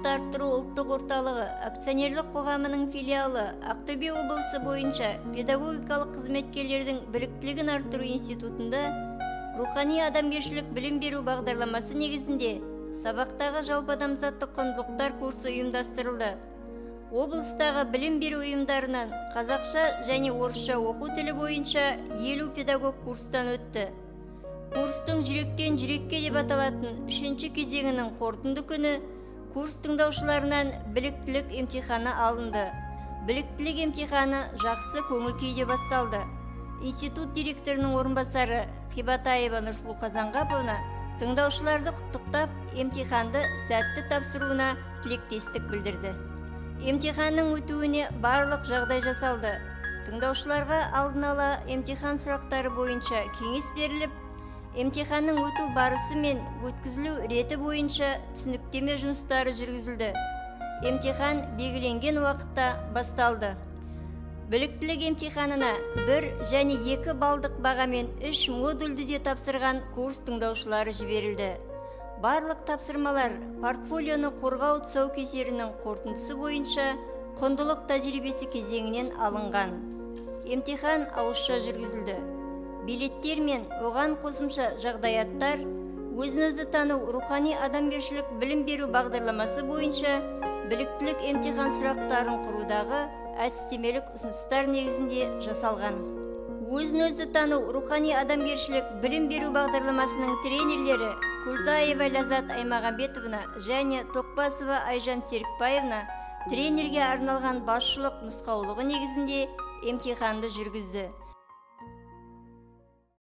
Біліктілікті арттыру ұлттық орталығы акционерлік қоғамының филиалы Ақтөбе облысы бойынша педагогикалық қызметкерлердің біліктілігін арттыру институтында рухани адамгершілік білім беру бағдарламасы негізінде сабақтағы жалпы адамзаттық құндылықтар курсы ұйымдастырылды. Облыстағы білім беру ұйымдарынан қазақша және орысша оқу тілі бойынша 50 педагог курстан өтті. Курстың жүректен жүрекке деп аталатын үшінші кезеңінің қорытынды күні курс тыңдаушыларынан біліктілік емтиханы алынды. Біліктілік емтиханы жақсы көңіл күйде басталды. Институт директорының орынбасары Қибатаева Нұрсұлу Қазанғаповна тыңдаушыларды құттықтап, емтиханды сәтті тапсыруына тілектестік білдірді. Емтиханның өтуіне барлық жағдай жасалды. Тыңдаушыларға алдын ала емтихан сұрақтары бойынша кеңес беріліп, емтиханның өту барысы мен өткізілу реті бойынша түсініктеме жұмыстары жүргізілді. Емтихан белгіленген уақытта басталды. Біліктілік емтиханына 1 және 2 балдық бағамен 3 модульді де тапсырған курс тыңдаушылары жіберілді. Барлық тапсырмалар портфолионы қорғау тұсаукесерінің қорытындысы бойынша құндылық тәжірибесі кезеңінен алынған. Емтихан ауызша жүргізілді. Билеттер мен оған қосымша жағдаяттар өзін-өзі тану рухани адамгершілік білім беру бағдарламасы бойынша біліктілік емтихан сұрақтарын құрудағы әдістемелік ұсыныстар негізінде жасалған. Өзін-өзі тану рухани адамгершілік білім беру бағдарламасының тренерлері Культаева Ләззат Аймағамбетовна және Тоқбасова Айжан Серікбаевна тренерге арналған басшылық нұсқаулығы негізінде емтиханды жүргізді.